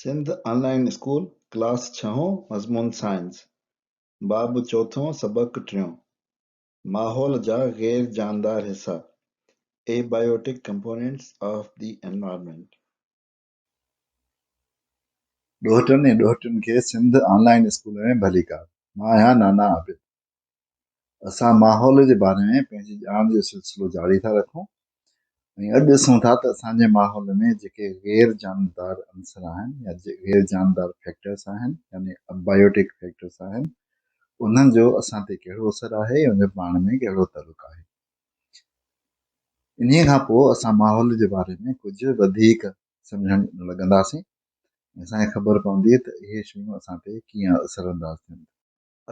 سنڌ آن line school class ڇهون مضمون science باب چوٿون سبق ٽيون ماحول جا غير جاندار حصا Abiotic Components of the Environment. ڏوهٽن ۽ ڏوهٽين کي سنڌ آن لائين اسڪول ۾ ڀليڪار. مان آهيان نانا عابد. اسان ماحول جي باري ۾ پنهنجي ڄاڻ جو سلسلو جاري ٿا رکون ۽ اڄ ڏسون ٿا ته اسان جي ماحول ۾ جيڪي غير جاندار عنصر آهن يا غير جاندار فيڪٽرس آهن يعني ابايوٽڪ فيڪٽرس آهن انهن جو اسان تي ڪهڙو اثر آهي ۽ ان جو پاڻ ۾ ڪهڙو تعلق آهي. انهيء کان پوء اسان ماحول جي باري ۾ ڪجهه وڌيڪ سمجهڻ لڳنداسين ۽ اسان کي خبر پوندي ته اهي شيون اسان تي ڪيئن اثر انداز ٿين ٿيون.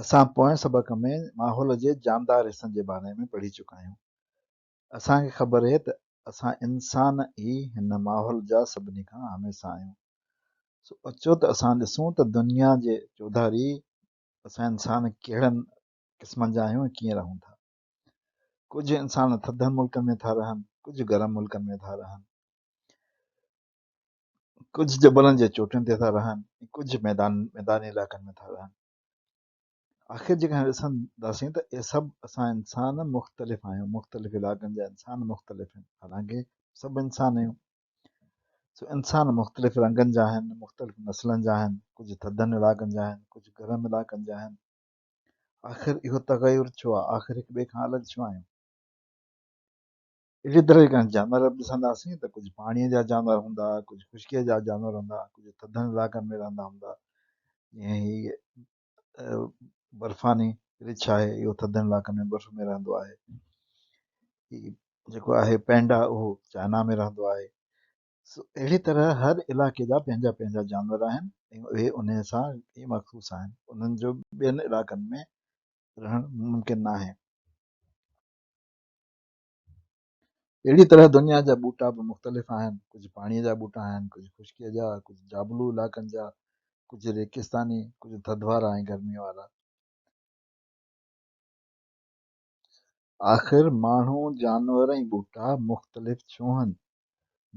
اسان پوئين سبق ۾ ماحول جي جاندار حصن جي باري ۾ پڙهي چڪا آهيون. اسان کي خبر اهي ته اسان انسان ئي هن ماحول جا سڀني کان اهم حصا آهيون. سو اچو ته اسان ڏسون ته دنيا جي چوڌاري اسان انسان ڪهڙن قسمن جا آهيون ۽ ڪيئن رهون ٿا. ڪجهه انسان ٿڌن ملڪن ۾ ٿا رهن، ڪجهه گرم ملڪن ۾ ٿا رهن. ڪجهه جبلن جي چوٽين تي ٿا رهن ۽ ڪجهه ميدان ميداني علائقن ۾ ٿا رهن. آخر جيڪڏهن ڏسنداسين ته اهي سڀ اسان انسان مختلف آهيون، مختلف علائقن جا انسان مختلف آهن، حالانڪه سڀ انسان آهيون. سو انسان مختلف رنگن جا آهن، مختلف نسلن جا آهن، ڪجهه ٿڌن علائقن جا آهن، ڪجهه گرم علائقن جا آهن. آخر اهو تغير ڇو آهي؟ آخر هڪ ٻئي کان الڳ ڇو آهيون؟ اهڙي طرح جيڪڏهن جانور به ڏسنداسين ته ڪجهه پاڻيء جا جانور هوندا، ڪجهه خشڪيء جا جانور هوندا، ڪجهه ٿڌن علائقن ۾ رهندا هوندا، جيئن هي برفاني رڇ آهي، اهو ٿڌن علائقن ۾ برف ۾ رهندو آهي. هي جيڪو آهي پينڊا اهو چائنا ۾ رهندو آهي. سو اهڙي طرح هر علائقي جا پنهنجا پنهنجا جانور آهن ۽ اهي انهي سان ئي مخصوص آهن، انهن جو ٻين علائقن ۾ رهڻ ممڪن ناهي. اهڙي طرح دنيا جا ٻوٽا به مختلف آهن، ڪجهه پاڻيء جا ٻوٽا آهن، ڪجهه خشڪيء جا، ڪجهه جابلو علائقن جا، ڪجهه ريگستاني، ڪجهه ٿڌ وارا ۽ گرميء وارا. آخر ماڻهو، جانور ۽ ٻوٽا مختلف ڇو هن؟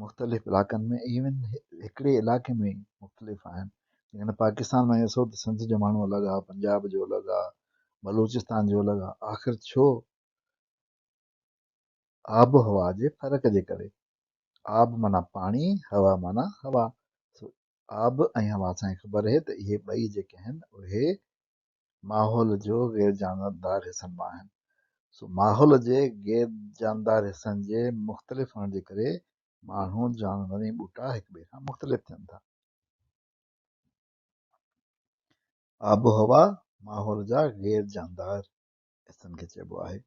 مختلف علائقن ۾ ايون هڪڙي علائقي ۾ ئي مختلف آهن. جيڪڏهن پاڪستان ۾ ڏسو ته سنڌ جو ماڻهو الڳ آهي، پنجاب جو الڳ آهي، بلوچستان جو الڳ آهي، آخر ڇو؟ آب و هوا جي فرق جي ڪري. آب معنيٰ پاڻي، هوا معنيٰ هوا. سو آب ۽ هوا اسان کي خبر اهي ته اهي ٻئي جيڪي آهن اهي ماحول جو غير جاندار حصن مان آهن. سو ماحول جي غير جاندار حصن جي مختلف هئڻ جي ڪري ماڻهو، جانور ۽ ٻوٽا هڪ ٻئي کان مختلف ٿين ٿا. آب و هوا ماحول جا غير جاندار حصن کي چئبو آهي.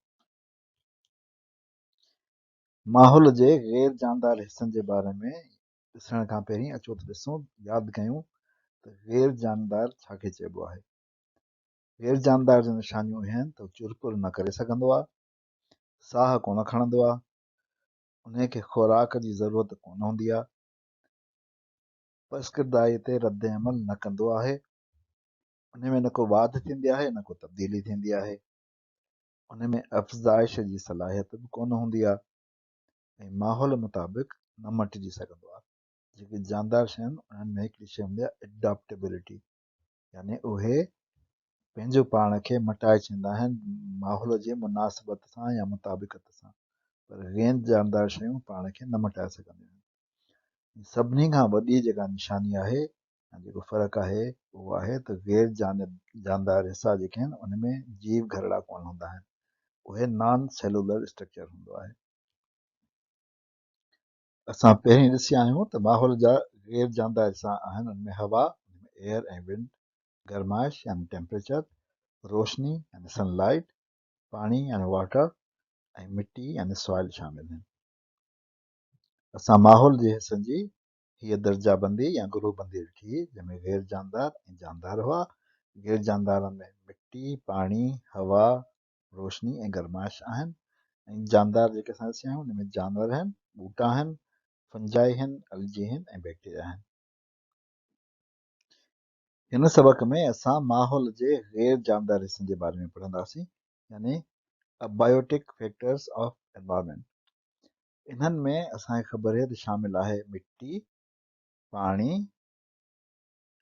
ماحول جي غير جاندار حصن جي باري ۾ ڏسڻ کان پهرين اچو ته ڏسون ياد ڪيون ته غير جاندار ڇا کي چئبو آهي. غير جاندار جون نشانيون اهي آهن ته هو چرپر نه ڪري سگهندو آهي، ساهه ڪونه کڻندو آهي، انهي کي خوراڪ جي ضرورت ڪونه هوندي آهي، پسگردائي تي رد عمل نه ڪندو آهي، انهي ۾ نه ڪو واڌ ٿيندي آهي نه ڪو تبديلي ٿيندي آهي. ان ۾ افزائش جي صلاحيت به ڪونه هوندي آهي ۽ ماحول مطابق نه مٽجي سگهندو آهي. جيڪي جاندار شيون آهن انهن ۾ هڪڙي شيء هوندي آهي Adaptability يعني اهي پنهنجو پاڻ کي مٽائي ڇڏيندا آهن ماحول جي مناسبت سان يا مطابقت سان پر غير جاندار شيون پاڻ کي نه مٽائي سگهنديون آهن. سڀني کان وڏي جيڪا نشاني آهي ۽ جيڪو فرق آهي اهو آهي ته غير جاندار حصا جيڪي آهن ان ۾ جيو گهرڙا ڪونه هوندا آهن اهي نان سيلولر اسٽرڪچر هوندو آهي. اسان پهرين ڏسي آيا آهيون ته ماحول جا غير جاندار حصا آهن ان ۾ هوا Air ۽ Wind، گرمائش يعني ٽيمپريچر، روشني يعني سن لائيٽ، پاڻي يعني واٽر ۽ مٽي يعني سوائل شامل آهن. اسان ماحول جي حصن جي هيء درجه بندي يا گروه بندي ڏٺي، جنهن ۾ غير جاندار ۽ جاندار هئا. غير جاندارن ۾ مٽي، پاڻي، هوا، روشني ۽ گرمائش آهن ۽ جاندار جيڪي اسان ڏسيا آهن، ان ۾ جانور آهن، ٻوٽا آهن، فنجائي آهن، الجي آهن ۽ بيڪٽيريا آهن. هن سبق ۾ اسان ماحول جي غير جاندار حصن جي باري ۾ پڙهنداسين، يعني Abiotic Factors of Environment. انهن ۾ اسان کي خبر آهي ته شامل آهي مٽي، پاڻي،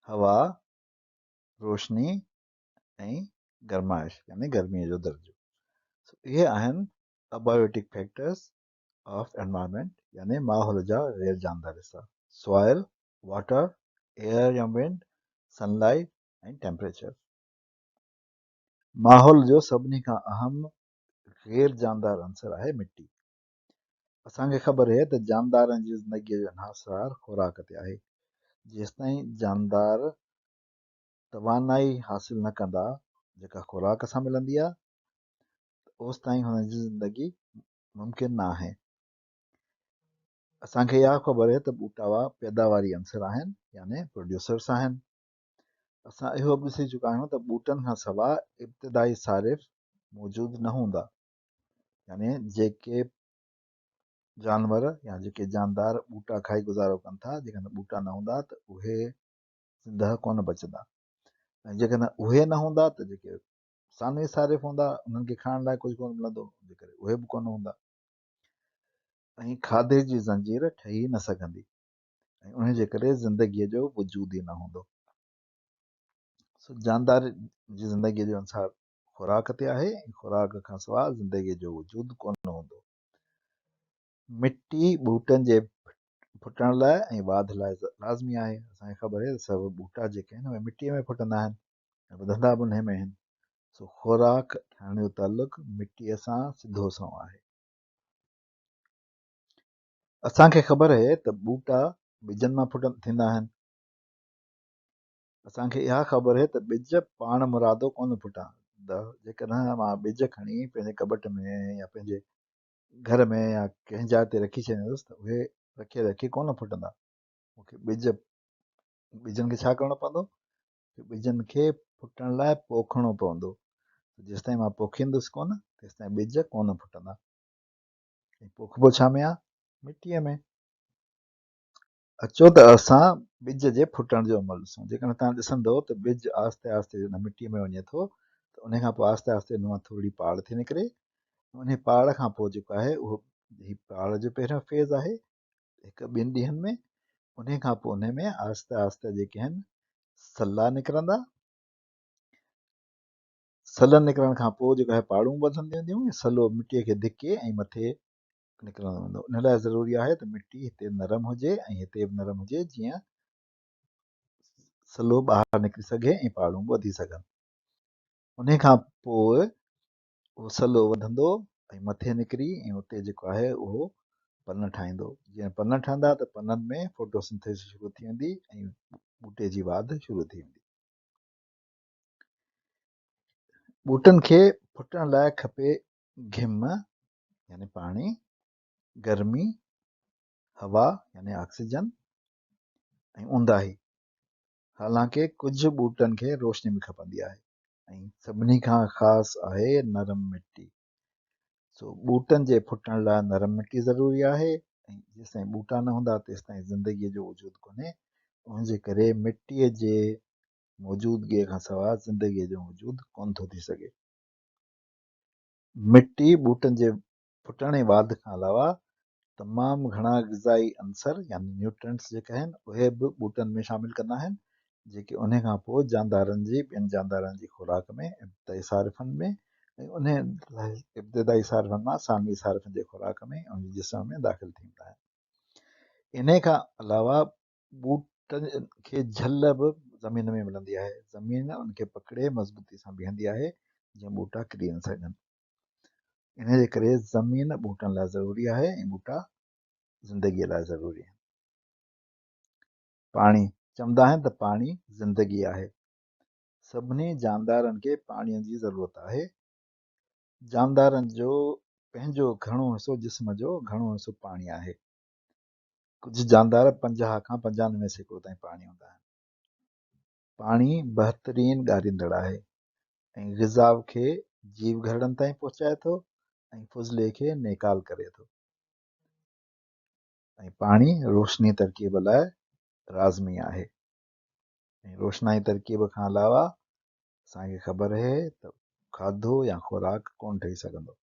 هوا، روشني ۽ گرمائش يعني گرميء جو درجو. سو اهي آهن ابايوٽڪ فيڪٽرز آف انوائرمينٽ يعني ماحول جا غير جاندار حصا، سوائل، واٽر، ايئر يا ونڊ، سن لائيٽ ۽ ٽيمپريچر. ماحول جو سڀني کان اهم غير جاندار عنصر آهي مٽي. اسان کي خبر اهي ته جاندارن جي زندگيء جو انحصار خوراڪ تي آهي. جيستائين جاندار توانائي حاصل نه ڪندا، جيڪا خوراڪ سان ملندي آهي، ته اوستائين هنن جي زندگي ممڪن نه آهي. اسان کي اها خبر آهي ته ٻوٽا پيداواري عنصر آهن يعني پروڊيوسرس آهن. اسان اهو به ڏسي چڪا آهيون ته ٻوٽن کان سواء ابتدائي صارف موجود نه هوندا، يعني جيڪي جانور يا جيڪي جاندار ٻوٽا کائي گذارو ڪن ٿا، جيڪڏهن ٻوٽا نه هوندا ته اهي زندهه ڪونه بچندا ۽ جيڪڏهن اهي نه هوندا ته جيڪي ثانوي صارف هوندا انهن کي کائڻ لاء ڪجهه ڪونه ملندو، ان جي ڪري اهي به ڪونه هوندا ۽ کاڌي جي زنجير ٺهي نه سگهندي ۽ ان جي ڪري زندگيء جو وجود ئي نه هوندو. سو جاندار جي زندگيء جو انحصار خوراڪ تي آهي ۽ خوراڪ کان سواء زندگيء جو وجود ڪونه هوندو. مٽي ٻوٽن جي ڦٽڻ لاء ۽ واڌ لاء لازمي آهي. اسان کي خبر آهي ته سڀ ٻوٽا جيڪي آهن اهي مٽيء ۾ ڦٽندا آهن ۽ وڌندا به انهيء ۾ آهن. سو خوراڪ ٺاهڻ جو تعلق مٽيء سان سڌو سنئون آهي. اسان کي خبر اهي ته ٻوٽا ٻجن مان ڦٽ ٿيندا آهن. اسان کي اها خبر اهي ته ٻج پاڻ مرادو ڪونه ڦٽندا. جيڪڏهن مان ٻج کڻي پنهنجي ڪٻٽ ۾ يا پنهنجي گهر ۾ يا ڪنهن جاء تي رکي ڇڏيندس ته اهي رکي رکي ڪونه ڦٽندا. مون کي ٻج ٻجن کي ڇا ڪرڻو پوندو؟ ٻجن کي ڦٽڻ لاء پوکڻو پوندو. جيستائين مان پوکيندس ڪونه تيستائين ٻج ڪونه ڦٽندا. ۽ پوکبو ڇا ۾ آ؟ مٽيء ۾. اچو ته اسان ٻج جي ڦٽڻ جو عمل ڏسون. جيڪڏهن توهان ڏسندؤ ته ٻج آهستي آهستي جڏهن مٽيء ۾ وڃي ٿو ته ان کان پوء آهستي آهستي ان مان ٿورڙي پاڙ ٿي نڪري. ان پاڙ کان پوء جيڪو آهي اهو هي پاڙ جو پهريون فيز آهي هڪ ٻن ڏينهن ۾. ان کان پوء ان ۾ آهستي آهستي جيڪي آهن سلا نڪرندا. سلن نڪرڻ کان پوء جيڪو آهي پاڙون وڌنديون وينديون ۽ سلو مٽيء کي ڌڪي ۽ مٿي نڪرندو ويندو. ان لاء ضروري آهي ته مٽي هتي نرم هجي ۽ هتي به نرم هجي جيئن سلو ٻاهر نڪري سگهي ۽ پاڙون به وڌي سگهن. ان کان پوء اهو سلو وڌندو ۽ مٿي نڪري ۽ اتي جيڪو آهي اهو پن ٺاهيندو. جيئن پن ٺهندا ته پنن ۾ فوٽوسنٿيسس شروع ٿي ويندي ۽ ٻوٽي جي واڌ شروع ٿي ويندي. ٻوٽن کي ڦٽڻ لاء کپي گهم يعني پاڻي، گرمي، هوا يعني آڪسيجن ۽ اونداهي. حالانڪه ڪجهه ٻوٽن کي روشني به کپندي آهي ۽ سڀني کان خاص آهي نرم مٽي. سو ٻوٽن جي ڦٽڻ لاء نرم مٽي ضروري آهي ۽ جيستائين ٻوٽا نه هوندا تيستائين زندگيء جو وجود ڪونهي. ان جي ڪري مٽيء جي موجودگيء کان سواء زندگيء جو وجود ڪونه ٿو ٿي سگهي. مٽي ٻوٽن جي ڦٽڻ ۽ واڌ کان علاوه تمام گهڻا غذائي عنصر يعني نيوٽرينٽس جيڪي آهن اهي به ٻوٽن ۾ شامل ڪندا آهن جيڪي انهي کان پوء جاندارن جي ٻين جاندارن جي خوراڪ ۾ ابتدائي صارفن ۾ ۽ انهي ابتدائي صارفن مان ثانوي صارفن جي خوراڪ ۾ انهن جي جسم ۾ داخل ٿيندا آهن. انهي کان علاوه ٻوٽن کي جهل به زمين ۾ ملندي آهي. زمين ان کي پڪڙي مضبوطي سان بيهندي آهي جيئن ٻوٽا ڪري نه سگهن. انهيء جي ڪري زمين ٻوٽن لاء ضروري آهي ۽ ٻوٽا زندگيء لاء ضروري آهن. پاڻي، چوندا آهن ته پاڻي زندگي آهي. سڀني جاندارن کي پاڻيء جي ضرورت آهي. جاندارن جو پنهنجو گهڻو حصو جسم جو گهڻو حصو پاڻي آهي. ڪجهه جاندار 50 کان 95% تائين پاڻي هوندا آهن. پاڻي بهترين ڳاريندڙ آهي ۽ غذا کي جيو گهرڙن تائين پهچائي ٿو ۽ فضلي کي نيڪال ڪري ٿو ۽ پاڻي روشني ترڪيب لاء لازمي آهي ۽ روشنائي ترڪيب کان علاوه اسان کي خبر اهي ته کاڌو يا خوراڪ ڪونه ٺهي سگهندو.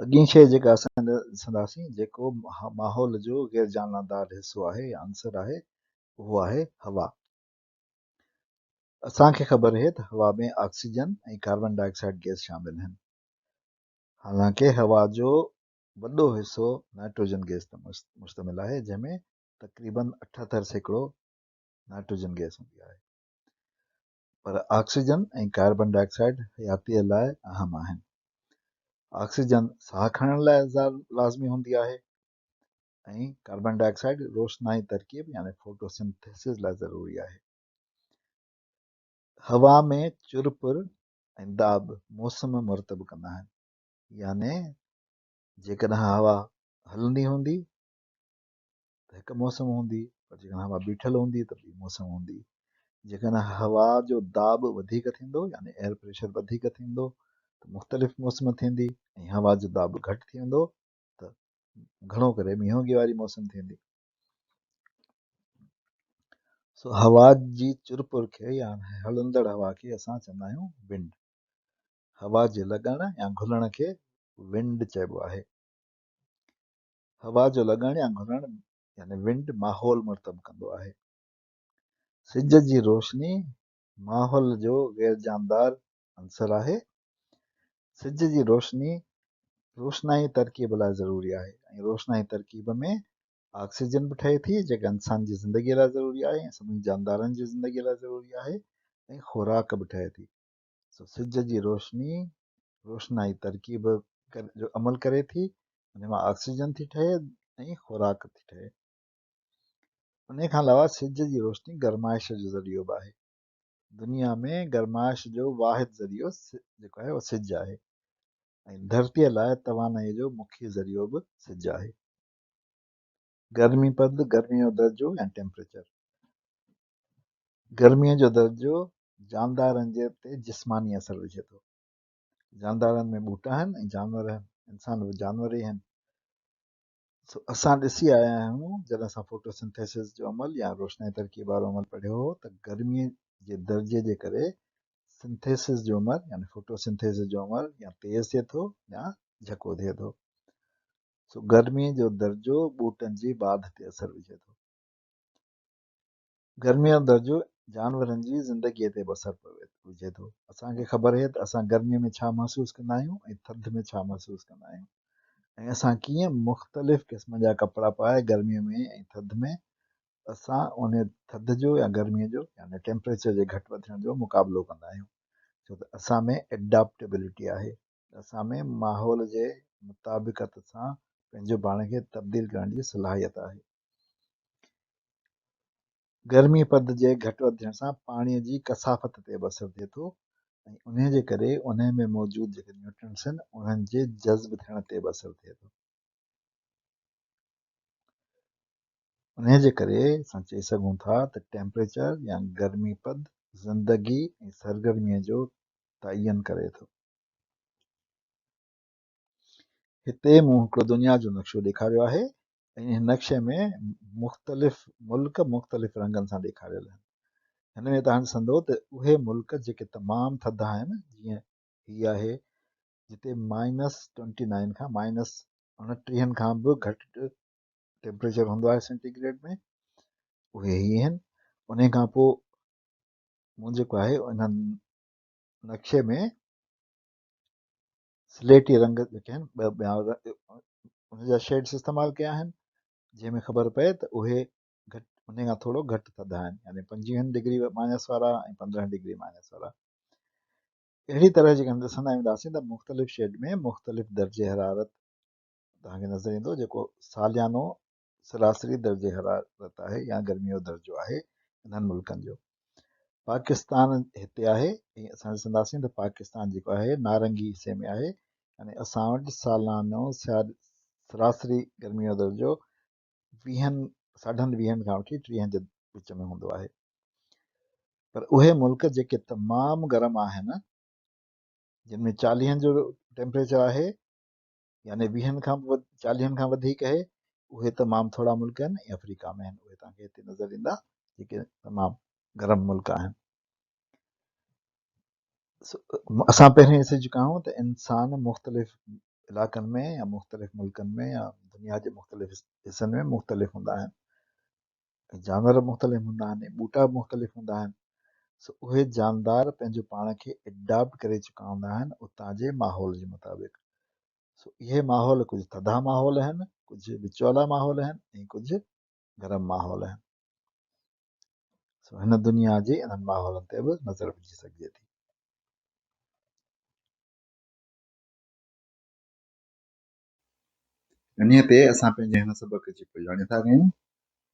اڳين شيء جيڪا اسان ڏسنداسين جيڪو ماحول جو غير جاندار حصو آهي يا عنصر آهي اهو آهي هوا. اسان کي خبر اهي ته هوا ۾ oxygen ۽ carbon dioxide gas شامل آهن. حالانڪه هوا جو وڏو حصو نائٽروجن گئس تي مشتمل آهي جنهن ۾ تقريبن 78% نائٽروجن گئس هوندي آهي. پر آڪسيجن ۽ ڪاربان ڊاء آڪسائيڊ حياتيء لاء اهم آهن. آڪسيجن ساهه کڻڻ لاء لازمي هوندي آهي ۽ ڪاربان ڊاء آڪسائيڊ روشنائي ترڪيب يعني فوٽوسنٿيسز لاء ضروري آهي. هوا ۾ چرپر ۽ داٻ موسم مرتب ڪندا آهن يعني جيڪڏهن هوا هلندي هوندي ته هڪ موسم هوندي پر جيڪڏهن هوا بيٺل هوندي ته ٻي موسم هوندي. جيڪڏهن هوا جو داٻ وڌيڪ ٿيندو يعني ايئر پريشر وڌيڪ ٿيندو ته مختلف موسم ٿيندي ۽ هوا جو داٻ گهٽ ٿي ويندو ته گهڻو ڪري مينهوڳي واري موسم ٿيندي. سو هوا جي چرپر کي يا هلندڙ هوا کي اسان چوندا آهيون ونڊ. هوا جي لڳڻ يا گهلڻ کي ونڊ چئبو آهي. هوا جو لڳڻ يا گهلڻ يعني ونڊ ماحول مرتب ڪندو آهي. سج جي روشني ماحول جو غير جاندار عنصر آهي. سج جي روشني روشنائي ترڪيب لاء ضروري آهي ۽ روشنائي ترڪيب ۾ آڪسيجن به ٺهي ٿي جيڪا انسان جي زندگي لاء ضروري آهي ۽ سڀني جاندارن جي زندگي لاء ضروري آهي ۽ خوراڪ به ٺهي ٿي. سو سج جي روشني روشنائي ترڪيب جو عمل ڪري ٿي، ان مان آڪسيجن ٿي ٺهي ۽ خوراڪ ٿي ٺهي. ان کان علاوه سج جي روشني گرمائش جو ذريعو به آهي. دنيا ۾ گرمائش جو واحد ذريعو جيڪو آهي اهو سج آهي ۽ ڌرتيء لاء توانائيء جو مکيه ذريعو به سج آهي. گرمي پد، گرميء جو درجو يا ٽيمپريچر. گرميء جو درجو جاندارن جي تي جسماني اثر وجهي ٿو. جاندارن ۾ ٻوٽا آهن ۽ جانور آهن، انسان به جانور ئي آهن. سو اسان ڏسي آيا آهيون جڏهن اسان فوٽوسنٿيسز جو عمل يا روشنائي ترڪيب وارو عمل پڙهيو هو ته گرميء جي درجي جي ڪري سنٿيسز جو عمل يعني فوٽوسنٿيسز جو عمل يا تيز ٿئي ٿو يا جهڪو ٿئي ٿو. سو گرميء جو درجو ٻوٽن جي واڌ تي اثر وجهي ٿو. گرميء جو درجو جانورن جي زندگيء تي به اثر وجهي ٿو. اسان کي خبر اهي ته اسان گرميء ۾ ڇا محسوس ڪندا آهيون ۽ ٿڌ ۾ ڇا محسوس ڪندا آهيون ۽ اسان ڪيئن مختلف قسم جا ڪپڙا پائي گرميء ۾ ۽ ٿڌ ۾ اسان ان ٿڌ جو يا گرميء جو يعني ٽيمپريچر جي گهٽ وڌ ٿيڻ جو مقابلو ڪندا آهيون ڇو ته اسان ۾ ايڊاپٽيبلٽي آهي. اسان ۾ ماحول جي مطابقت سان پنهنجو پاڻ کي تبديل ڪرڻ جي صلاحيت آهي. گرمي پد جي گهٽ وڌ ٿيڻ سان پاڻي جي ڪثافت تي به اثر ٿئي ٿو ۽ انهي جي ڪري انهي ۾ موجود جيڪي نيوٽرينٽس آهن انهن جي جذب ٿيڻ تي به اثر ٿئي ٿو. انهي جي ڪري اسان چئي سگهون ٿا ته ٽيمپريچر يا گرمي پد زندگي ۽ سرگرمي جو تعين ڪري ٿو. هتي مون هڪڙو دنيا جو نقشو ڏيکاريو آهي ۽ هن نقشي ۾ مختلف ملڪ مختلف رنگن سان ڏيکاريل آهن. هن ۾ توهان ڏسندو ته اهي ملڪ جيڪي تمام ٿڌا آهن جيئن هي آهي جتي مائنس ٽوئنٽي نائن کان مائنس اڻٽيهن کان به گهٽ ٽيمپريچر هوندو آهي سينٽي گريڊ ۾ اهي هي آهن. انهي کان پوء مون جيڪو آهي انهن نقشي ۾ سليٽي رنگ جيڪي آهن ٻه ٻيا ان جا شيڊس استعمال ڪيا آهن جنهن ۾ خبر پئي ته اهي گهٽ ان کان ٿورو گهٽ ٿڌا آهن يعني 25 ڊگري مائنس وارا ۽ 15 ڊگري مائنس وارا. اهڙي طرح جيڪڏهن ڏسندا وينداسين ته مختلف شيڊ ۾ مختلف درجي حرارت توهان کي نظر ايندو جيڪو ساليانو سراسري درجه حرارت آهي يا گرمي جو درجو آهي انهن ملڪن جو. پاڪستان هتي آهي ۽ اسان ڏسنداسين ته پاڪستان جيڪو آهي نارنگي حصي ۾ آهي يعني اسان وٽ سالانو سراسري گرمي جو درجو ويهن ساڍن ويهن کان وٺي ٽيهن جي وچ ۾ هوندو آهي پر اهي ملڪ جيڪي تمام گرم آهن جن ۾ چاليهن جو ٽيمپريچر آهي يعني ويهن کان به چاليهن کان وڌيڪ اهي، اهي تمام ٿورا ملڪ آهن ۽ آفريڪا ۾ آهن، اهي توهان کي هتي نظر ايندا جيڪي تمام گرم ملڪ آهن. اسان پهرين ڏسي چڪا آهيون ته انسان مختلف علائقن ۾ يا مختلف ملڪن ۾ يا دنيا جي مختلف حصن ۾ مختلف هوندا آهن ۽ جانور مختلف هوندا آهن ۽ ٻوٽا به مختلف هوندا آهن. سو اهي جاندار پنهنجو پاڻ کي اڊاپٽ ڪري چڪا هوندا آهن اتان جي ماحول جي مطابق. سو اهي ماحول ڪجهه ٿڌا ماحول آهن، ڪجهه وچولا ماحول آهن ۽ ڪجهه گرم ماحول آهن. سو هن دنيا جي انهن ماحولن تي به نظر وجهي سگهجي ٿي. انهيء تي اسان پنهنجي هن سبق جي پڄاڻي ٿا ڪيون.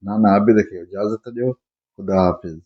نانا عابد کي اجازت ڏيو. خدا حافظ.